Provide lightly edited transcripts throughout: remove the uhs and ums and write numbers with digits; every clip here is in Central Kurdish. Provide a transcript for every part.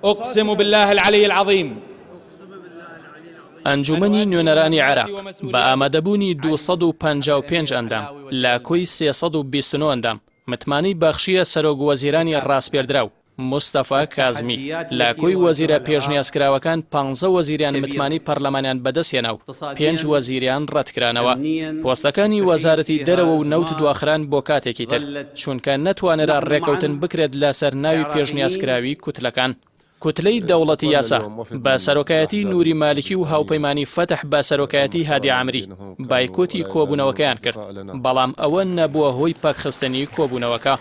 اقسم باللە العلی العظیم. ئەنجومەنی نوێنەرانی عێراق بە ئامادەبوونی 255 ئەندام لە کۆی 329 ئەندام متمانەی بەخشییە سەرۆک وەزیرانی ڕاسپێردراو مستەفا کازمی، لە کۆی وەزیرە پێشنیازکراوەکان پانزە وەزیریان متمانەی پەرلەمانیان بەدەستهێنا و پێنج وەزیریان ڕەتکرانەوە. پۆستەکانی وەزارەتی دەرەوە و نەوت دواخران بۆ کاتێکی تر، چونکە نەتوانرا ڕێکەوتن بکرێت لەسەر ناوی پێشنیازکراوی کوتلەکان. کوتلەی دەوڵەتی یاسا بە سەرۆکایەتی نوری مالکی و هاوپەیمانی فەتح بە سەرۆکایەتی هادی عامری بایکۆتی کۆبوونەوەکەیان کرد، بەڵام ئەوە نەبووە هۆی پەکخستنی کۆبوونەوەکە.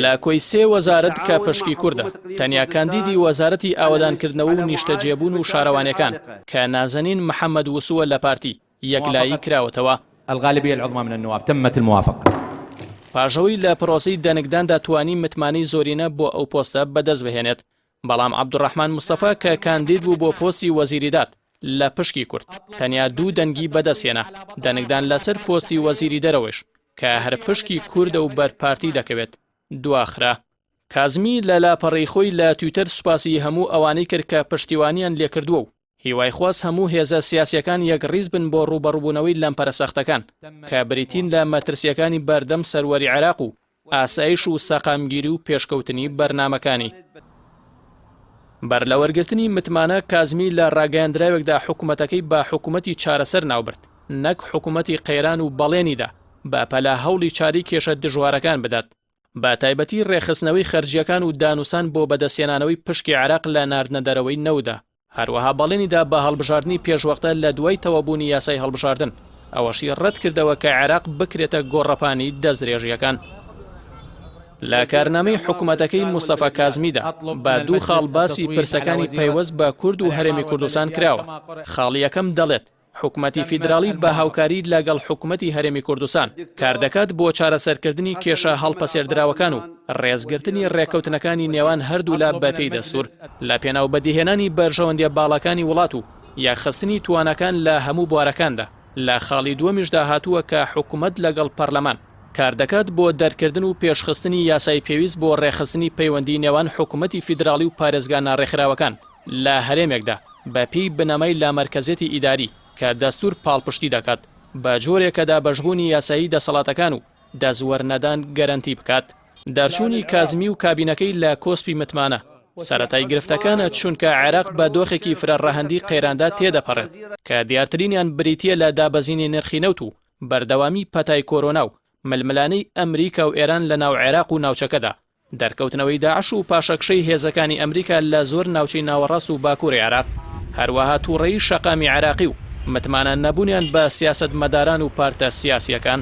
لە کۆی سێ وەزارەت کە پشکی کوردە، تەنیا کاندیدی وەزارەتی ئاوەدانکردنەوە و نیشتەجێبوون و شارەوانیەکان کە نازەنین محەمەد وسوە لە پارتی، یەکلایی کراوەتەوە. الغالبیە العظمی من النواب تمت الموافقە. پاش ئەوەی لە پرۆسەی دەنگداندا توانی متمانەی زۆرینە بۆ ئەو پۆستە بەدەستبهێنێت، بەڵام عەبدولڕەحمان مستەفا کە کاندید بوو بۆ پۆستی وەزیری داد لە پشکی کورد، تەنیا دوو دەنگی بەدەستهێنا، دەنگدان لەسەر پۆستی وەزیری دەرەوەیش کە هەر پشکی کوردە و بەر پارتی دەکەوێت، دواخرا. کازمی لە لاپەڕەی خۆی لە تویتەر سوپاسی هەموو ئەوانەی کرد کە پشتیوانیان لێکردووە و هیوای خواست هەموو هێزە سیاسییەکان یەکڕیز بن بۆ ڕووبەڕووبوونەوەی لەمپەرە سەختەکان کە بریتین لە مەترسییەکانی بەردەم سەروەری عێراق و ئاسایش و سەقامگیری و پێشکەوتنی بەرنامەکانی. بەر لە وەرگرتنی متمانە، کازمی لە ڕاگەیاندراوێکدا حکومەتەکەی بە حکومەتی چارەسەر ناوبرد نەک حکومەتی قەیران و بەڵێنیدا بە پەلە هەوڵی چارەی کێشە دژوارەکان بدات، بە تایبەتی ڕێکخستنەوەی خەرجییەکان و دانوسان بۆ بەدەستهێنانەوەی پشکی عێراق لە ناردنەدەرەوەی نەوتدا. هەروەها بەڵێنی دا بە هەڵبژاردنی پێشوەختە لە دوای تەواوبوونی یاسای هەڵبژاردن، ئەوەشی ڕەتکردەوە کە عێراق بکرێتە گۆڕەپانی دەستدرێژییەکان. لە کارنامەی حکومەتەکەی مستەفا کازمیدا بە دوو خاڵ باسی پرسەکانی پەیوەست بە کورد و هەرێمی کوردستان کراوە، خاڵی یەکەم دەڵێت، حکومەتی فیدراڵی بە هاوکاری لەگەڵ حکومەتی هەرێمی کوردستان کاردەکات بۆ چارەسەرکردنی کێشە هەڵپەسێردراوەکان و ڕێزگرتنی ڕێککەوتنەکانی نێوان هەردوولا بەپێی دەستوور لە پێناو بەدیهێنانی بەرژەوەندیە باڵاکانی وڵات و یەکخستنی تواناکان لە هەموو بوارەکاندا. لە خاڵی دووەمیشدا هاتووە کە حکومەت لەگەڵ پەرلەمان کاردەکات بۆ دەرکردن و پێشخستنی یاسای پێویست بۆ ڕێکخستنی پەیوەندی نێوان حکومەتی فیدراڵی و پارێزگا ناڕێکخراوەکان لە هەرێمێکدا بە پێی بنەمای لامەرکەزیەتی ئیداری کە دەستوور پاڵپشتی دەکات بە جۆرێک کە دابەشبوونی یاسایی دەسەڵاتەکان و دەستوەرنەدان گەرەنتی بکات. دەرچوونی کازمی و کابینەکەی لە کۆسپی متمانە سەرەتای گرفتەکانە چونکە عێراق بە دۆخێکی فرە ڕەهەندی قەیراندا تێدەپەڕێت کە دیارترینیان بریتییە لە دابەزینی نرخی نەوت و بەردەوامی پەتای کۆرۆنا و ململانێی ئەمریکا و ئێران لە ناو عێراق و ناوچەکەدا دەرکەوتنەوەی داعش و پاشەکشەی هێزەکانی ئەمریکا لە زۆر ناوچەی ناوەڕاست و باکووری عێراق، هەروەها تووڕەیی شەقامی عێراقی و متمانە نەبوونیان بە سیاسەتمەداران و پارتە سیاسییەکان.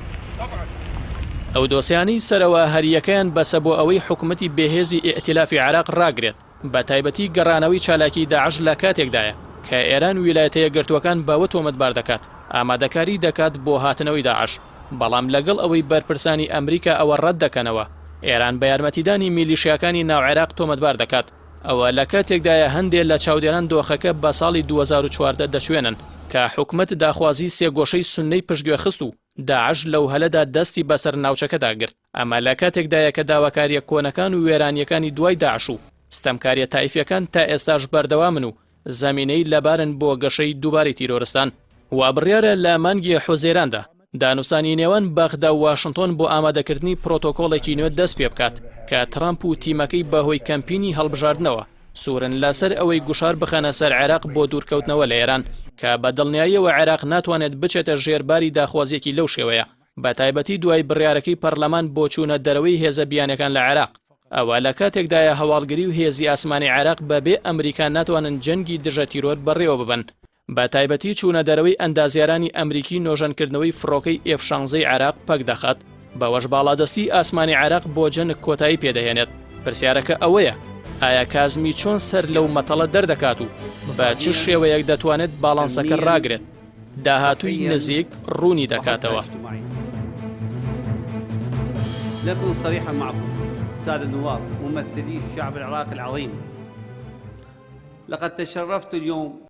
ئەو دۆسیانەی سەرەوە هەریەکەیان بەسە بۆ ئەوەی حکومەتی بێهێزی ئیئتیلافی عێراق ڕاگرێت، بە تایبەتی گەڕانەوەی چالاکی داعش لە کاتێکدایە کە ئێران ویلایەتە یەکگرتووەکان بەوە تۆمەتبار دەکات ئامادەکاری دەکات بۆ هاتنەوەی داعش، بەڵام لەگەڵ ئەوەی بەرپرسانی ئەمریکا ئەوە ڕەت دەکەنەوە، ئێران بە یارمەتیدانی میلیشیاکانی ناو عێراق تۆمەتبار دەکات. ئەوە لە کاتێکدایە هەندێ لە چاودێران دۆخەکە بە ساڵی 2014 دەچوێنن کە حکومەت داخوازی سێگۆشەی سوننەی پشتگوێ خست و داعش لەو هەلەدا دەستی بەسەر ناوچەکەدا گرت. ئەمە لە کاتێکدایە کە داواکارییە کۆنەکان و وێرانییەکانی دوای داعش و ستەمکارییە تائیفییەکان تا ئێستاش بەردەوامن و زەمینەی لەبارن بۆ گەشەی دووبارەی تیرۆرستان. وا بڕیارە لە مانگی حوزەیراندا دانوستانی نێوان بەغدا و واشنتۆن بۆ ئامادەکردنی پرۆتۆکۆڵێکی نوێ دەست پێبکات کە ترەمپ و تیمەکەی بەهۆی کەمپینی هەڵبژاردنەوە سوورن لەسەر ئەوەی گوشار بخەنە سەر عێراق بۆ دوورکەوتنەوە لە ئێران کە بە دڵنیاییەوە عێراق ناتوانێت بچێتە ژێر باری داخوازییەکی لەو شێوەیە بەتایبەتی دوای بڕیارەکەی پەرلەمان بۆ چوونە دەرەوەی هێزە بیانیەکان لە عێراق. ئەوە لە کاتێکدایە هەواڵگری و هێزی ئاسمانی عێراق بە بێ ئەمریکا ناتوانن جەنگی دژە تیرۆر بەڕێوە ببەن، بە تایبەتی چوونە دەرەوەی ئەندازیارانی ئەمریکی نۆژەنکردنەوەی فڕۆکەی ئێف شانزەی عێراق پەک دەخات، بەوەش باڵادەستی ئاسمانی عێراق بۆ جەنگ کۆتایی پێدەهێنێت. پرسیارەکە ئەوەیە ئایا کازمی چۆن سەر لەو مەتەڵە دەردەکات و بە چ شێوەیەک دەتوانێت باڵانسەکە ڕاگرێت؟ داهاتووی نزیک ڕوونی دەکاتەوە. لأكون صريحا معكم السادة النواب ممثلي الشعب العراقي العظيم لقد تشرفت اليوم.